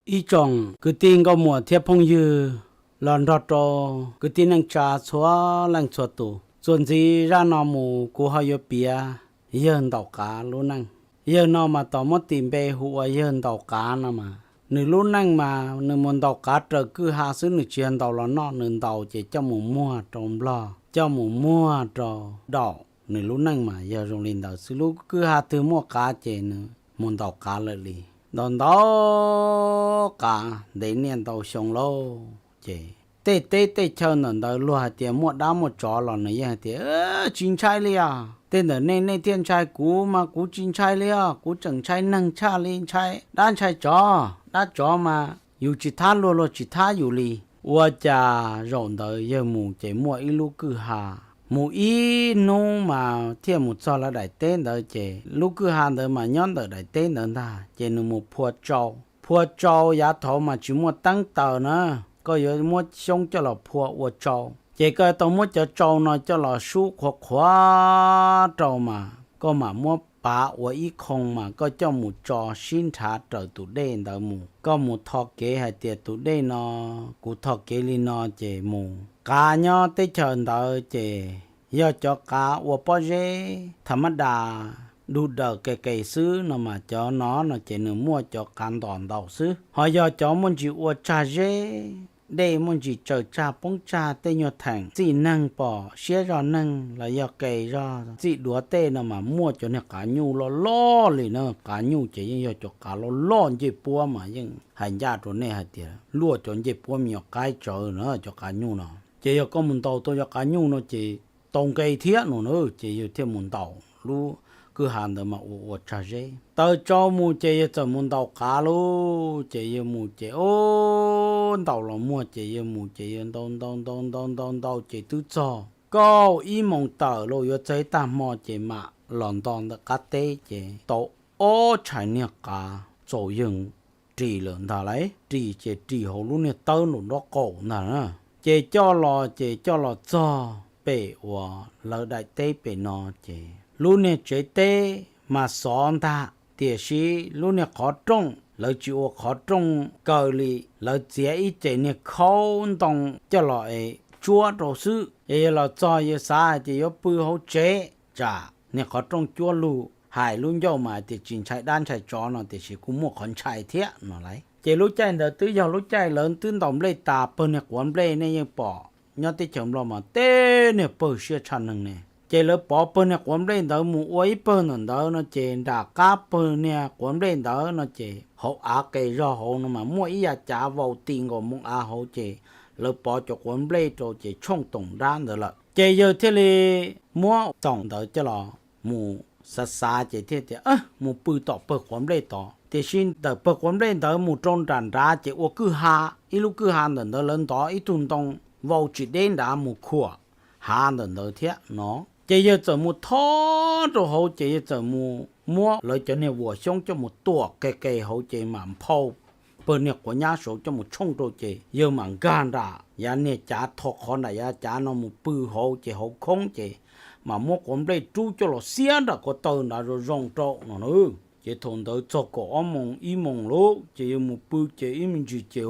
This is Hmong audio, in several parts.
Ib tsoom kwv tij nkauj muam thiab phooj ywg los nrog rau kwv tij neej tsa txhua leej txhua tus, txuas ntxiv zaj no mus kuv ho yuav piav yawg ntaus qav lub neej. Yawg no mas tos muab tis npe hu ua yawg ntaus qav no mas, nws lub neej mas nws mus ntaus qav raws kwj ha xwb, nws tsis yog ntaus los noj, nws ntaus ces coj mus muag rau Nplog, coj mus muag rau daum. Nws lub neej mas yog zoo li ntawd xwb, lub kwj ha twg muaj qav ces nws mus ntaus qav lawm li. Ntaus ntaus qav ntev niaj ntau xyoo lauj, ces tej teb tej chaw ntawm ntawd luag hais tias muaj dab muaj tsov los nws yeej hais tias tsis ntshai li os. Tej ntawm nej nej thiaj ntshai, kuv mas kuv tsis ntshai li os, kuv tseem ntshai neeg tshaj li ntshai dab ntshai tsov. Dab tsov mas yus tsis thab luag, luag tsis thab yus li. Ua cas zaum ntawd yawg mus ces muaj ib lub kwj ha, mus ib hnub mas thiaj mus txog lawv daim teb ntawd, ces lub kwj ha ntawd mas nyob ntawm daim teb ntawd ntag, ces nws mus phua tsau. Phua tsau yav thaud mas tsis muaj teeb taws na, koj yuav muab xyoob coj los phua ua tsau, ces koj tau muab cov tsau no coj los sub qhuav qhuav rau mas koj mam muab pav ua ib qho mas koj coj mus tso sib nrhav raws tus dej ntawd mus. Koj mus tho kev hais tias tus dej no, kuv tho kev li no ces mus. Qav nyob teb chaws ntawd ces yog cov qav ua pob zeb tham mab das, dug daws ke ke xwb no mas, cov no no ces nws muaj cov qav ntos ntaus xwb. Ho yog cov muaj ntsis ua tsag zeb, dej muaj ntsis tsaws tsag poob tsag, tej nyuag theem txij neeg pom siab zog neeg los yog ke zog txij duav tej no mas muaj cov niag qav nyuj loj loj li na. Qav nyuj ces yeej yog cov qav loj loj ncej puab mas yeej hais ncaj rau nej hais tias luaj cov ncej puab me nyuam qaib tsawv na cov qav nyuj no. Ces yog koj mus ntaus tau cov qav nyuj no ces tau nqe thiab no na, ces yawg thiaj mus ntaus lub kwj ha ntawd mas ua ua tsag zeb. Taws tsau mus ces yawg txawm mus ntaus qav lauj, ces yawg mus ces o, ntaus los muag ces yawg mus ces yawg ntaus ntaus ntaus ntaus ntaus ntaus ces twb txog kaum ib moos tawm lauj, yuav txog ib tag hmo ces mam los nto ntawm qab teb ces tau ob tshais niag qav txaus yawg ris lawm ntag lauj. Ris ces ris hauv lub niag tawb nraum nraub qaum ntag na. Ces coj los ces coj los txog pem uas lawv daim teb pem no ces lub niag tsev teb mas xov ntag, tiam sis lub niag qhov rooj lawv tsis ua qhov rooj kaw li, lawv txiav ib ce niag khaub ntoo coj los es tsuab rau xwb. Es yawg los txog yawg xav hais tias yuav pw hauv tsev tsam niag qhov rooj cuab lug. Hais lub ncauj mas hais tias tsis ntshai dab ntshai tsov no tiam sis kuj muaj qhov ntshai thiab no lauj. Ces lub caij ntawd twb yog lub caij lawv twb ntaus nplej tas, pawg niag quav nplej nej yeej pom nyob teb chaws Nplog mas tej niag pawg siab tshaj neeg ne. Ces lawv pov pawg niag quav nplej ntawd mus ua ib pawg ntawm ntawd no ces nram qab pawg niag quav nplej ntawd no ces hauv av qes zog hauv no mas muaj ib yav cav vau ti nkaus moo av hauv ces lawv pov cov quav nplej rau ces tshooj toom nrab ntawd lawm. Ces yawg thiaj li muab toom ntawd coj los mus xav xav ces thiaj tias mus pw tom pawg quav nplej tod. Tiam sis ntawm pawg quav nplej ntawd mus rau nram nrad ces ua kwj ha, ib lub kwj ha ntawm ntawd lawv ntov ib tug ntoo vau tsis deb nrad mus khuam hav ntawm ntawd thiab no. Ces yawg txawm mus tho rau hauv ces yawg txawm mus muab lawv cov niag vuas xyoob coj mus tuam ke ke hauv ces mam nphau pawg niag quav nyab saud coj mus tshooj rau ces yawg mam nkag nram yav niag cav, tho qhov nram yav cav no mus pw hauv ces hauv khoob ces mam muab quav nplej rub coj los xiab nram ko taw nrad zoo zoo rau no na. Ces thaum ntawd txog kaum ob moos ib moos lauj ces yawg mus pw ces ib me ntsis ces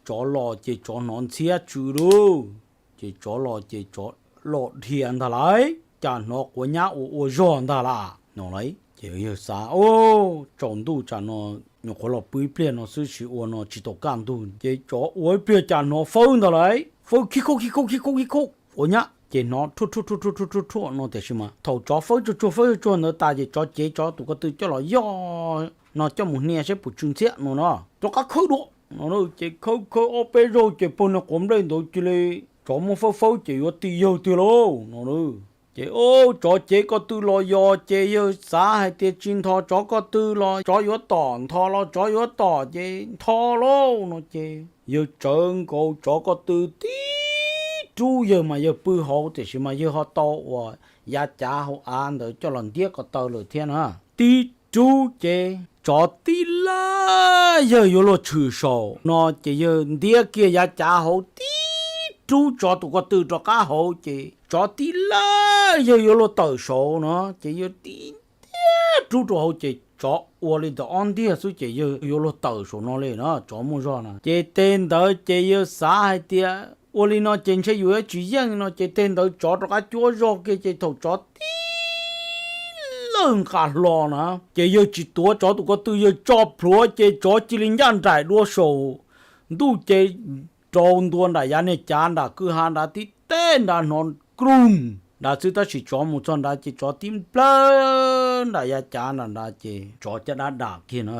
tsov los ces tsov hnov ntxhiab tsw lauj. Ces tsov los ces tsov los dhia ntag lauj, cas hnov quav nyab ua ua zog ntag lauj no lauj. Ces yawg xav, tsaus ntuj tsam no nyuam qhuav los pw ib pliag no xwb sis ua no tsis tau kaj ntug ces tsov ua ib pliag cas hnov fawb ntag lauj, fawb khib khaub khib khaub khib khaub khib khaub quav nyab ces hnov rhuaj rhuaj rhuaj rhuaj rhuaj rhuaj no tiam sis mas thaum tsov fawb tsuag tsuag fawb tsuag tsuag ntawd tas ces tsov cev tsov tus ko tw coj los yog no coj mus hnia saib puas tsw ntxhiab no no, rov qab khawb dua no. Ces khawb khawb ob peb zaug ces pawg niag quav nplej ntawd cia li tsov muab fawb fawb ces yuav ti yawg tiag lauj no. Ces tsov cev ko tw los yog ces yawg xav hais tias tsis ntho tsov ko tw los tsov yuav tom, ntho los tsov yuav tom ces ntho lauj no ces yawg tsawv nkaus tsov ko tw tib rub, yawg mas yawg pw hauv tiam sis mas yawg ho tau uas yav cav hauv av ntawd coj los ntiab ko taw lawm thiab na. Tib rub ces tsov tib laj yawg yuav luag tshwm saum no ces yawg ntiab kiag yav cav hauv tib rub tsov tus ko tw rov qab hauv ces tsov tib laj yawg yuav luag tawm saud no ces yawg tib ntiab rub rau hauv ces tsov ua li ntawm ob ntiag xwb ces yawg yuav luag tawm saum no li na, tsov muaj zog na. Ces teg ntawd ces yawg xav hais tias ua li no ces ntshe yus yuav tsis yeej no ces teg ntawd tsov rov qab cuab zog kiag ces thaum tsov tib lawj nqa hlo na, ces yawg tsis tuav tsov tus ko tw, yawg tso plhuav ces tsov cia li ncaj nraim dua saum ntuj ces rau ntua nram yav niag cav nram kwj ha nrad tib teg nrad hnov kroog nrad xwb, tab sis tsov mus txog nrad ces tsov tib nplawg nram yav cav nram nrad ces tsov caj dab dam kiag na,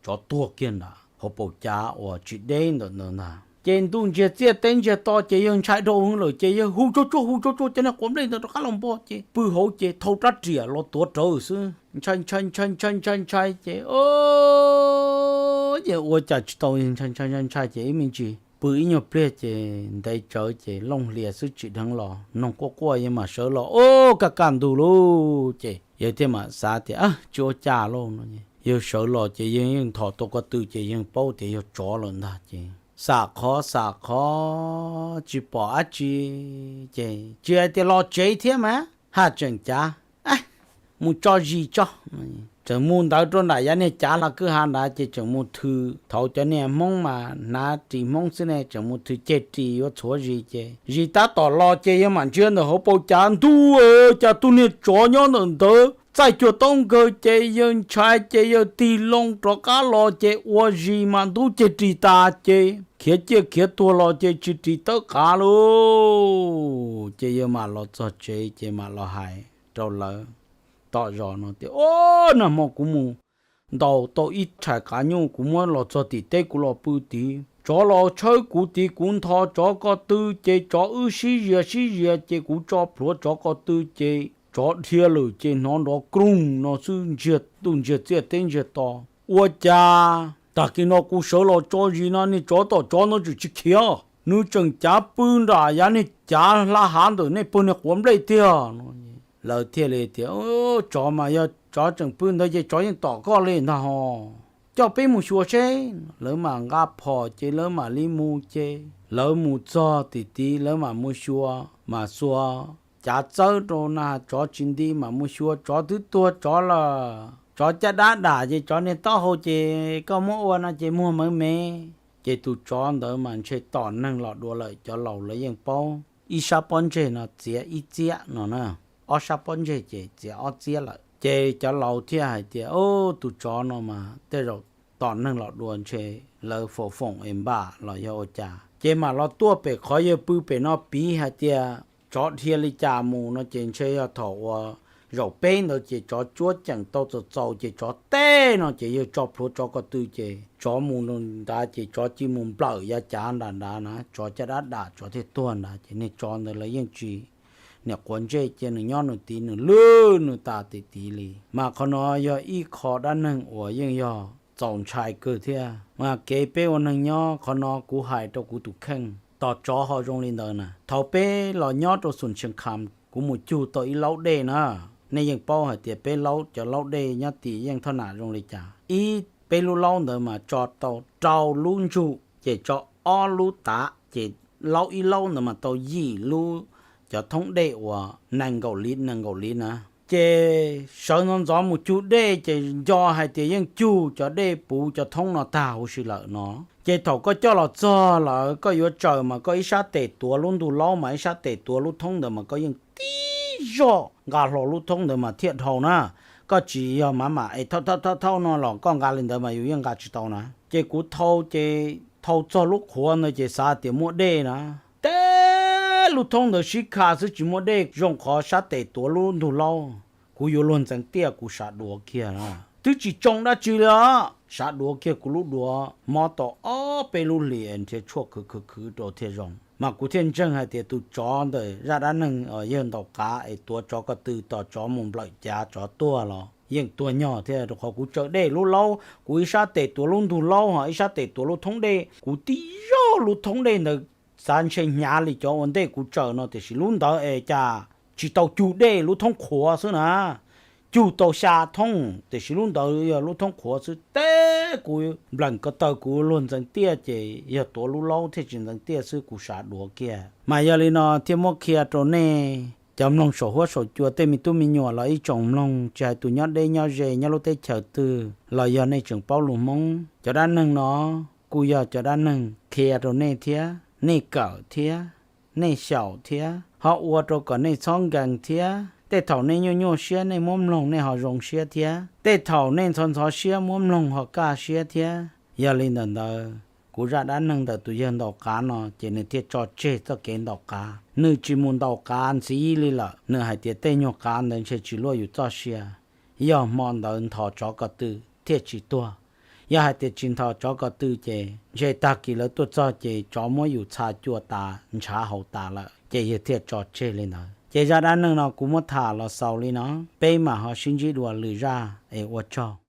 tsov tuag kiag nrad hauv paus cav uas tsis deb ntawm ntawd ntag. Ces ntuj ntsiag txiaj teb ntsiag to ces yawg ntshai dhau hwv lawm ces yawg hu tsuag tsuag hu tsuag tsuag cov niag quav nplej ntawd rov qab los npog ces pw hauv ces thau rab riam los tuav rawv xwb, ntshai ntshai ntshai ntshai ntshai ntshai ces yawg ua cas tsis tau, ntshai ntshai ntshai ntshai ces ib me ntsis pw ib nyuag pliag ces ntev tsawv ces looj hlias xwb tsim dheev los noog quaj quaj yawg mam sawv los ua kaj kaj ntug lauj. Ces yawg thiaj mam xav tias tsis ua cas lauj no. Yawg sawv los ces yawg yeej nthos tau ko tw ces yawg paub tias yog tsov lawm ntag ces xam khov xam khov tsis pom dab tsi ces tsis hais tias los tsev thiab mas haj tseem cav mus tso zis tso. Tseem mus ntawd rau nram yav niag cav hla kwj ha nrad ces tseem mus thws, thaum cov niag Hmoob mas hnav ris Hmoob xwb ne, tseem mus thws ceg ris yuav txhuav zis ces zis tab tom los ces yawg mam ntsia ntawm hauv paus cav ntuj, cas tus niag tsov nyob ntawm ntawd txaij cuag taub nkawg ces yawg ntshai ces yawg tig loo rov qab los ces ua zis mas ntub ceg ris tas ces khiav ciaj khiav tuag los ces tsis ris tawb qav lauj. Ces yawg mam los txog tsev ces mam los hais rau lawv tom zos no tias o, nag hmo kuv mus ntaus tau ib tshais qav nyuj kuv muab los txog tim teb kuv los pw tid, tsov los tshawb kuv tid, kuv nthos tsov ko tw ces tsov wb sib zias sib zias ces kuv tso plhuav tsov ko tw ces tsov dhia lawm ces hnov nrov kroog no xwb, ntsiag ntuj ntsiag txiaj teb ntsiag to. Ua cas tag kis no kuv sawv los tso zis no niag tsov tom tsov no tseem tsis khiav, nws tseem cav pw nram yav niag cav hla hav ntawm nej pawg niag quav nplej tiag no. Lawv thiaj li tias tsov mas yog tsov tseem pw ntawd ces tsov yeej tom koj li ntag hos, coj peb mus xyuas seb. Lawv mam nqa phom ces lawv mam li mus ces lawv mus txog tim tid lawv mam mus xyuas mas xuas cav txawb rau na tsov tsis nti, mam mus xyuas tsov twb tuag tsov lawm, tsov caj dab dam ces tsov niag taub hau ces koj muab ua no ces muag mawv me. Ces tus tsov ntawd mas ntshe tom neeg los dua lawm, cov laus lawv yeej paub ib sab pob ntseg no txiav ib txiab no na, ob sab pob ntseg ces txiav ob txiab lawm. Ces cov laus thiaj hais tias o, tus tsov no mas tej zaum tom neeg los dua ntshe lawv foom foom es npam los yog ua cas ces mam los tuaj pem qhov yawg pw pem no piv hais tias tsov dhia li cas mus no ces ntshe yog thaum uas zaum peb ntawd ces tsov cuab ceem tau txaus txaus ces tsov teb no ces yawg tso plhuav tsov ko tw ces tsov mus ntawd ces tsov cia mus nplawm yav cav nram nrad na, tsov caj dab dam tsov thiaj tuag nrad ces niag tsov ntawd lawv yeej tsis niam quav ntsej cia nws nyob nws tid nws lwj nws tas tim tid li. Mas qhov no yog ib qho dab neeg uas yeej yog txaus ntshai kawg thiab. Mas kev peb ua neeg nyob qhov no kuv hais rau kuv tus kheej, tos tsov ho zoo li ntawd na. Thaum peb los nyob rau Xus Tsheej Kham kuv mus cug tau ib laub dej na, nej yeej paub hais tias peb laub cov laub dej nyob tim Yeej Thoj Nam zoo li cas. Ib peb lub laub ntawd mas tso tau rau lub ntsug ces tso ob lub tav ces laub ib laub ntawd mas tau yim lub cov thoob dej uas nees nkaum liv nees nkaum liv na. Ces sawv ntxov ntxov mus cug dej ces nco hais tias yeej cug cov dej puv cov thoob no tag huv si lawm no. Ces thaum koj coj los txog lawm koj yuav tsaws mas koj ib sab tes tuav lub ntug laub mas ib sab tes tuav lub thoob ntawd mas koj yeej tib zog nqa hlo lub thoob ntawd mas thiaj dhau na. Koj tsis yog mam mam es thauj thauj thauj thauj no los koj nqa li ntawd mas yus yeej nqa tsis tau na. Ces kuv thau ces thau txog lub qhuav ntawd ces xav tias muaj dej na. Teb lub thoob ntawd sib kha xwb tsis muaj dej zoo qhov sab tes tuav lub ntug laub. Kuv yuav luag ntxeev tiaj kuv sav duav kiag na. Twb tsis tsoo dab tsi li os, sav duav kiag kuv lub duav mob tau ob peb lub hlis nrhiav tshuaj khwv khwv khwv rau thiaj zoo. Mas kuv thiaj ntseeg hais tias tus tsov ntawm zaj dab neeg yawg ntaus qav es tuav tsov ko tw tos tsov mus nplawm cav tsov tuag los yeej tuag nyog thiab, rau qhov kuv tsaws dej lub laub kuv ib sab tes tuav lub ntug laub ho ib sab tes tuav lub thoob dej, kuv tib zog lub thoob dej ntawd xav ntshe hnyav li cov ua ntej kuv tsaws no tiam sis lub ntawd es cas tsis tau cug dej lub thoob qhuav xwb na. Cug tau xya thoob tiam sis lub ntawd yog lub thoob qhuav xwb teb kuv npleem ko taw kuv luag ntxeev tiaj ces yog tuav lub laub thiaj tsis ntxeev tiaj xwb kuv sav duav kiag. Mas yog li no thiaj muab qhia rau nej Cov mloog saum huab saum cua tej me tub me nyuam los ib tsoom mloog, tsis hais tus nyob deb nyob ze nyob lub teb chaws twg los yog nej tseem paub lus Hmoob, cov dab neeg no kuj yog cov dab neeg qhia rau nej thiab, nej kawm thiab, nej xyaum thiab, ho ua rau kom nej txhob nkees thiab. Tej thaum nej nyuaj nyuaj siab nej muab mloog nej ho zoo siab thiab. Tej thaum nej ntxhov ntxhov siab muab mloog ho kaj siab thiab. Yog li ntawm ntawd, kuv zaj dab neeg ntawm tus yawg ntaus qav no ces nws thiaj tso tseg txoj kev ntaus qav, nws tsis mus ntaus qav ntxiv li lawm. Nws hais tias tej nyuag qav ntawd ntshe tsis luaj yus txoj sia, yog hmo ntawd nthos tsov ko tw thiaj tsis tuag. Yog hais tias tsis nthos tsov ko tw ces ntshe tag kis lawv tuaj txog ces tsov muab yus txha cua tas ntshav haus tas lawm, ces yawg thiaj tso tseg li ntawd. Ces zaj dab neeg no kuv muab tham los xaus li no, peb mam ho sib ntsib dua lwm zaj es ua tsaug.